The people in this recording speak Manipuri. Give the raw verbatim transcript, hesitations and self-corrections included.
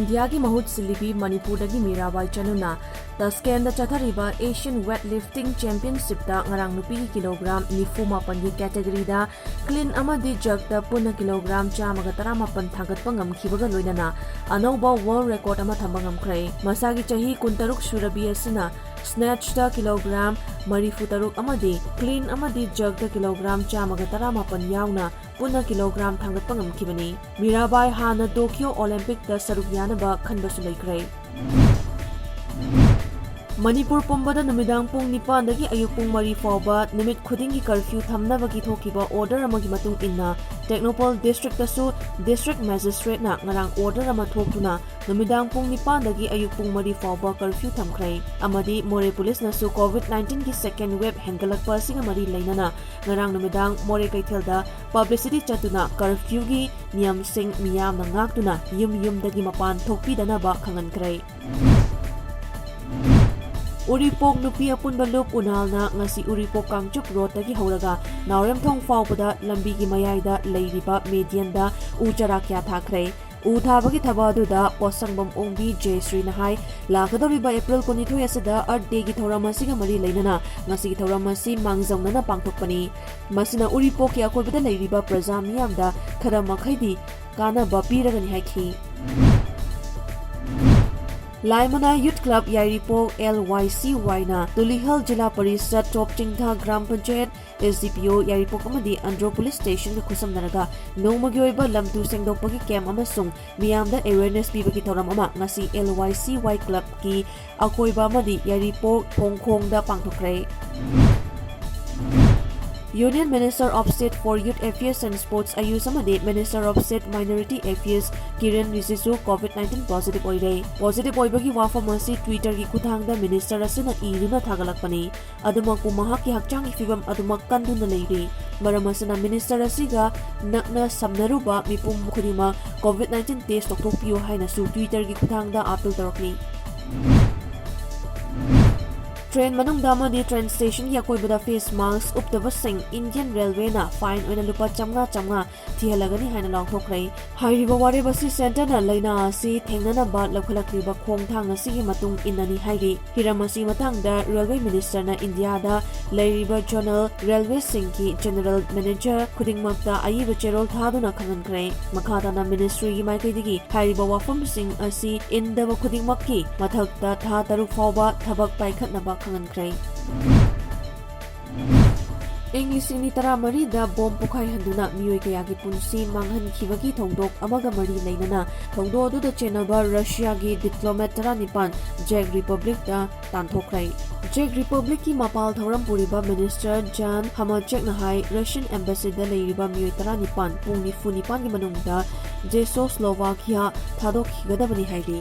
ꯏꯟꯗꯤꯌꯥꯒꯤ ꯃꯍꯨꯠ ꯁꯤꯜꯂꯤꯕꯤ ꯃꯅꯤꯄꯨꯔꯗꯒꯤ ꯃꯤꯔꯥꯕꯥꯏ ꯆꯅꯨꯅ ꯇꯁꯀꯦꯟꯗ ꯆꯠꯊꯔꯤꯕ Asian Weightlifting Championshipꯇ ꯉꯔꯥꯡ ꯅꯨꯄꯤꯒꯤ ꯀꯤꯂꯣꯒ꯭ꯔꯥꯝ ꯅꯤꯐꯨ ꯃꯥꯄꯟꯒꯤ categoryꯗ clean ꯑꯃꯗꯤ jerkꯇ ꯄꯨꯟꯅ ꯀꯤꯂꯣꯒ꯭ꯔꯥꯝ ꯆꯥꯝꯃꯒ ꯇꯔꯥꯃꯥꯄꯟ ꯊꯥꯡꯒꯠꯄ ꯉꯝꯈꯤꯕꯒ ꯂꯣꯏꯅꯅ ꯑꯅꯧꯕ world record ꯑꯃ ꯊꯝꯕ ꯉꯝꯈ꯭ꯔꯦ꯫ ꯃꯁꯥꯒꯤ ꯆꯍꯤ ꯀꯨꯟꯇꯔꯨꯛ ꯁꯨꯔꯕꯤ ꯑꯁꯤꯅ snatchꯇ ꯀꯤꯂꯣꯒ꯭ꯔꯥꯝ ꯃꯔꯤꯐꯨꯇꯔꯨꯛ ꯑꯃꯗꯤ clean ꯑꯃꯗꯤ jerkꯇ ꯀꯤꯂꯣꯒ꯭ꯔꯥꯝ ꯆꯥꯝꯃꯒ ꯇꯔꯥꯃꯥꯄꯟ ꯌꯥꯎꯅ ꯄꯨꯟꯅ ꯀꯤꯂꯣꯒ꯭ꯔꯥꯝ ꯊꯥꯡꯒꯠꯄ ꯉꯝꯈꯤꯕꯅꯤ꯫ ꯃꯤꯔꯥꯕꯥꯏ ꯍꯥꯟꯅ Tokyo Olympicꯇ ꯁꯔꯨꯛ ꯌꯥꯅꯕ ꯈꯟꯕꯁꯨ ꯂꯩꯈ꯭ꯔꯦ꯫ ꯃꯅꯤꯄꯨꯔ ꯄꯨꯝꯕꯗ ꯅꯨꯃꯤꯗꯥꯡ ꯄꯨꯡ ꯅꯤꯄꯥꯟꯗꯒꯤ ꯑꯌꯨꯛ ꯄꯨꯡ ꯃꯔꯤ ꯐꯥꯎꯕ ꯅꯨꯃꯤꯠ ꯈꯨꯗꯤꯡꯒꯤ curfew ꯊꯝꯅꯕꯒꯤ ꯊꯣꯛꯈꯤꯕ order ꯑꯃꯒꯤ ꯃꯇꯨꯡ ꯏꯟꯅ, ꯇꯦꯡꯅꯧꯄꯜ districtꯇꯁꯨ district magistrateꯅ ꯉꯔꯥꯡ order ꯑꯃ ꯊꯣꯛꯇꯨꯅ ꯅꯨꯃꯤꯗꯥꯡ ꯄꯨꯡ ꯅꯤꯄꯥꯟꯗꯒꯤ ꯑꯌꯨꯛ ꯄꯨꯡ ꯃꯔꯤ ꯐꯥꯎꯕ curfew ꯊꯝꯈ꯭ꯔꯦ꯫ ꯑꯃꯗꯤ ꯃꯣꯔꯦ ꯄꯨꯂꯤꯁꯅꯁꯨ COVID nineteenꯒꯤ second wave ꯍꯦꯟꯒꯠꯂꯛꯄ ꯑꯁꯤꯒ ꯃꯔꯤ ꯂꯩꯅꯅ ꯉꯔꯥꯡ ꯅꯨꯃꯤꯗꯥꯡ ꯃꯣꯔꯦ ꯀꯩꯊꯦꯜꯗ publicity ꯆꯠꯇꯨꯅ curfewꯒꯤ ꯅꯤꯌꯝꯁꯤꯡ ꯃꯤꯌꯥꯝꯅ ꯉꯥꯛꯇꯨꯅ ꯌꯨꯝ ꯌꯨꯝꯗꯒꯤ ꯃꯄꯥꯟ ꯊꯣꯛꯄꯤꯗꯅꯕ ꯈꯪꯍꯟꯈ꯭ꯔꯦ꯫ ꯎꯔꯤꯄꯣꯛ ꯅꯨꯄꯤ ꯑꯄꯨꯟꯕ ꯂꯨꯞ ꯎꯅꯥꯜꯅ ꯉꯁꯤ ꯎꯔꯤꯄꯣꯛ ꯀꯥꯡꯆꯨꯞ roadꯇꯒꯤ ꯍꯧꯔꯒ ꯅꯥꯎꯔꯦꯝꯊꯣꯡ ꯐꯥꯎꯕꯗ ꯂꯝꯕꯤꯒꯤ ꯃꯌꯥꯏꯗ ꯂꯩꯔꯤꯕ medianꯗ ꯎ ꯆꯥꯔꯥ ꯀꯌꯥ ꯊꯥꯈ꯭ꯔꯦ꯫ ꯎ ꯊꯥꯕꯒꯤ ꯊꯕꯛ ꯑꯗꯨꯗ ꯄꯣꯠꯁꯪꯕꯝ ꯑꯣꯡꯕꯤ ꯖꯦꯁ꯭ꯔꯤꯅ ꯍꯥꯏ, ꯂꯥꯛꯀꯗꯧꯔꯤꯕ April ꯀꯨꯟꯅꯤꯊꯣꯏ ꯑꯁꯤꯗ Earth Dayꯒꯤ ꯊꯧꯔꯝ ꯑꯁꯤꯒ ꯃꯔꯤ ꯂꯩꯅꯅ ꯉꯁꯤꯒꯤ ꯊꯧꯔꯝ ꯑꯁꯤ ꯃꯥꯡꯖꯧꯅꯅ ꯄꯥꯡꯊꯣꯛꯄꯅꯤ꯫ ꯃꯁꯤꯅ ꯎꯔꯤꯄꯣꯛꯀꯤ ꯑꯀꯣꯏꯕꯗ ꯂꯩꯔꯤꯕ ꯄ꯭ꯔꯖꯥ ꯃꯤꯌꯥꯝꯗ ꯈꯔ ꯃꯈꯩꯗꯤ ꯀꯥꯟꯅꯕ ꯄꯤꯔꯒꯅꯤ ꯍꯥꯏꯈꯤ꯫ ꯂꯥꯏꯃꯅꯥ Youth Club ꯌꯥꯏꯔꯤꯄꯣꯛ, LYCYꯅ ꯇꯨꯂꯤꯍꯜ ꯖꯤꯂꯥ ꯄꯔꯤꯁꯠ, ꯇꯣꯞ ꯆꯤꯡꯊꯥ ꯒ꯭ꯔꯥꯝ ꯄꯟꯆꯥꯌꯠ, SDPO ꯌꯥꯏꯔꯤꯄꯣꯛ ꯑꯃꯗꯤ ꯑꯟꯗ꯭ꯔꯣ police stationꯒ ꯈꯨꯠꯁꯝꯅꯔꯒ ꯅꯣꯡꯃꯒꯤ ꯑꯣꯏꯕ ꯂꯝ ꯇꯨ ꯁꯦꯡꯗꯣꯛꯄꯒꯤ camp ꯑꯃꯁꯨꯡ ꯃꯤꯌꯥꯝꯗ awareness ꯄꯤꯕꯒꯤ ꯊꯧꯔꯝ ꯑꯃ ꯉꯁꯤ LYCY clubꯀꯤ ꯑꯀꯣꯏꯕ ꯑꯃꯗꯤ ꯌꯥꯏꯔꯤꯄꯣꯛ ꯐꯣꯡꯈꯣꯡꯗ ꯄꯥꯡꯊꯣꯛꯈ꯭ꯔꯦ꯫ Union Minister of State for Youth Affairs and Sports ꯑꯌꯨꯁ ꯑꯃꯗꯤ Minister of State Minority Affairs Kiran ꯔꯤꯖꯤꯖꯨ COVID nineteen positive ꯑꯣꯏꯔꯦ꯫ Positive ꯑꯣꯏꯕꯒꯤ ꯋꯥꯐꯝ ꯑꯁꯤ Twitterꯒꯤ ꯈꯨꯠꯊꯥꯡꯗ minister ꯑꯁꯤꯅ ꯏꯗꯨꯅ ꯊꯥꯒꯠꯂꯛꯄꯅꯤ꯫ ꯑꯗꯨꯃꯛꯄꯨ ꯃꯍꯥꯛꯀꯤ ꯍꯛꯆꯥꯡꯒꯤ ꯐꯤꯕꯝ ꯑꯗꯨꯃꯛ ꯀꯟꯗꯨꯅ ꯂꯩꯔꯤ꯫ ꯃꯔꯝ ꯑꯁꯤꯅ minister ꯑꯁꯤꯒ ꯅꯛꯅ ꯁꯝꯅꯔꯨꯕ ꯃꯤꯄꯨꯝ ꯈꯨꯗꯤꯡꯃꯛ COVID nineteen test ꯇꯧꯊꯣꯛꯄꯤꯌꯨ ꯍꯥꯏꯅꯁꯨ Twitterꯒꯤ ꯈꯨꯠꯊꯥꯡꯗ appeal ꯇꯧꯔꯛꯂꯤ꯫ ꯇ꯭ꯔꯦꯟ ꯃꯅꯨꯡꯗ ꯑꯃꯗꯤ ꯇ꯭ꯔꯦꯟ ꯁ꯭ꯇꯦꯁꯟꯒꯤ ꯑꯀꯣꯏꯕꯗ ꯐꯦꯁ ꯃꯥꯁꯛ ꯎꯞꯇꯕꯁꯤꯡ ꯏꯟꯗꯤꯌꯟ ꯔꯦꯜꯋꯦꯅ ꯐꯥꯏꯟ ꯑꯣꯏꯅ ꯂꯨꯄꯥ ꯆꯥꯝꯃꯉꯥ ꯆꯥꯝꯃꯉꯥ ꯊꯤꯍꯜꯂꯒꯅꯤ ꯍꯥꯏꯅ ꯂꯥꯎꯊꯣꯛꯈ꯭ꯔꯦ꯫ ꯍꯥꯏꯔꯤꯕ ꯋꯥꯔꯦꯞ ꯑꯁꯤ ꯁꯦꯟꯇꯔꯅ ꯂꯥꯏꯅꯥ ꯑꯁꯤ ꯊꯦꯡꯅꯅꯕ ꯂꯧꯈꯠꯂꯛꯂꯤꯕ ꯈꯣꯡꯊꯥꯡ ꯑꯁꯤꯒꯤ ꯃꯇꯨꯡ ꯏꯟꯅꯅꯤ ꯍꯥꯏꯔꯤ꯫ ꯍꯤꯔꯝ ꯑꯁꯤꯒꯤ ꯃꯇꯥꯡꯗ ꯔꯦꯜꯋꯦ ꯃꯤꯅꯤꯁꯇꯔꯅ ꯏꯟꯗꯤꯌꯥꯗ ꯂꯩꯔꯤꯕ ꯖꯣꯅꯦꯜ ꯔꯦꯜꯋꯦꯁꯤꯡꯒꯤ ꯖꯦꯅꯔꯦꯜ ꯃꯦꯅꯦꯖꯔ ꯈꯨꯗꯤꯡꯃꯛꯇ ꯑꯏꯕ ꯆꯦꯔꯣꯜ ꯊꯥꯗꯨꯅ ꯈꯪꯍꯟꯈ꯭ꯔꯦ꯫ ꯃꯈꯥ ꯇꯥꯅ ꯃꯤꯅꯤꯁꯇ꯭ꯔꯤꯒꯤ ꯃꯥꯏꯀꯩꯗꯒꯤ ꯍꯥꯏꯔꯤꯕ ꯋꯥꯐꯝꯁꯤꯡ ꯑꯁꯤ ꯏꯟꯗꯕ ꯈꯨꯗꯤꯡꯃꯛꯀꯤ ꯃꯊꯛꯇ ꯊꯥ ꯇꯔꯨꯛ ꯐꯥꯎꯕ ꯊꯕꯛ ꯄꯥꯏꯈꯠꯅꯕ ꯈꯪꯍꯟꯈ꯭ꯔꯦ꯫ ꯏꯪ ꯂꯤꯁꯤꯡ ꯑꯅꯤ ꯇꯔꯥꯃꯔꯤꯗ ꯕꯣꯝ ꯄꯣꯈꯥꯏꯍꯟꯗꯨꯅ ꯃꯤꯑꯣꯏ ꯀꯌꯥꯒꯤ ꯄꯨꯟꯁꯤ ꯃꯥꯡꯍꯟꯈꯤꯕꯒꯤ ꯊꯧꯗꯣꯛ ꯑꯃꯒ ꯃꯔꯤ ꯂꯩꯅꯅ ꯊꯧꯗꯣꯛ ꯑꯗꯨꯗ ꯆꯦꯟꯅꯕ ꯔꯁꯤꯌꯥꯒꯤ ꯗꯤꯄ꯭ꯂꯣꯃꯦꯠ ꯇꯔꯥꯅꯤꯄꯥꯟ ꯖꯦꯛ ꯔꯤꯄꯕ꯭ꯂꯤꯛꯇ ꯇꯥꯟꯊꯣꯛꯈ꯭ꯔꯦ꯫ ꯖꯦꯛ ꯔꯤꯄꯕ꯭ꯂꯤꯛꯀꯤ ꯃꯄꯥꯜ ꯊꯧꯔꯝ ꯄꯨꯔꯤꯕ ꯃꯤꯅꯤꯁꯇꯔ ꯖꯥꯟ ꯍꯃꯥꯆꯦꯛꯅ ꯍꯥꯏ, ꯔꯁꯤꯌꯟ ꯑꯦꯝꯕꯦꯁꯤꯗ ꯂꯩꯔꯤꯕ ꯃꯤꯑꯣꯏ ꯇꯔꯥꯅꯤꯄꯥꯟ ꯄꯨꯡ ꯅꯤꯐꯨ ꯅꯤꯄꯥꯟꯒꯤ ꯃꯅꯨꯡꯗ ꯖꯦꯁꯣꯁ꯭ꯂꯣꯚꯥꯀꯤꯌꯥ ꯊꯥꯗꯣꯛꯈꯤꯒꯗꯕꯅꯤ ꯍꯥꯏꯔꯤ꯫